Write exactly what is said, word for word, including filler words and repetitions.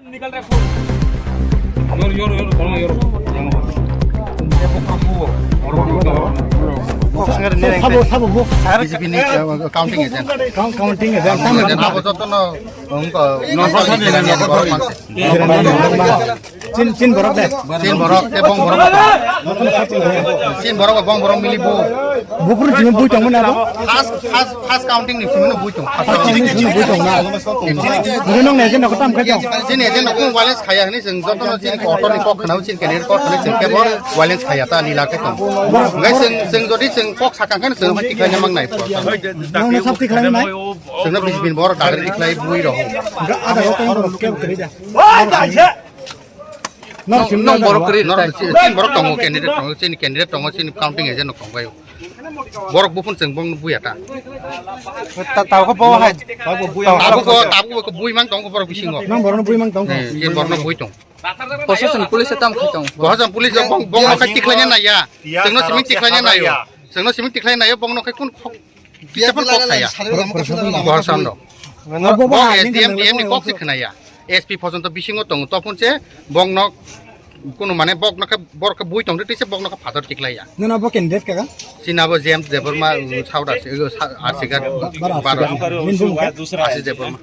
Yor, yor, yor, tolong yor. Sabo, sabo, bo. B J P ni, uh, counting agent. Count-, counting agent. Counting agent abo jotono, um, ko, non-profit ni borok manse. Chin, chin borok de. Chin borok, te bong borok. Chin borok, bong borok mili bo. Bupru jimi bui tongmani abo? First, first, first counting ni simi no bui tong. First counting ni simi bui tong na. Bui nong ne jeno kotam khai tong. Jini jeno ko violence khaya hini jeng joto no jini ko auto ni kok khana jini candidate kok khana jeng kebo violence khaya ta ni lake tong. Ngai jeng, jeng jodi jeng kok sakang kan jeng hati khaya mang nai. Nong no sab ti khlai nai. Jeng no bis bin bor dagri khlai bui roho. Ada ko tong ke kri da. Nong, nong borok kwrwi, nong, chin borok tongo, candidate tongo, chini candidate tongo, chini counting agent tongo. Borok buphun chwng bong buya ta. Ta, ta ko bo hai. Tabuk ko, tabuk ko bui mang tongo borok bisingo. Nong borok bui mang tongo. Eh, chini borok bui tong. Proshashan police tam khai tong. Proshashan police bong, bong no khai tikhlai na ya. Chwng no simi tikhlai na ya. Chwng no simi tikhlai na ya, bong no khai kun khok Kisa pun kok khaya. Borok sando. Abo bo Bo hai S D M, nang D M ni nang kok se khwnaya. S P pojonto bisingo tongo. Topon se bokno kuno mane bokno khe borok khe bui tongde tei se bokno khe phator tiklaiya. Nana bo candidate kaga? Sinabo James Debbarma, uh, South Asi-, uh, Sa-, Asigar, Bara Bara. Asigar. Min bung khe? Asis Debbarma.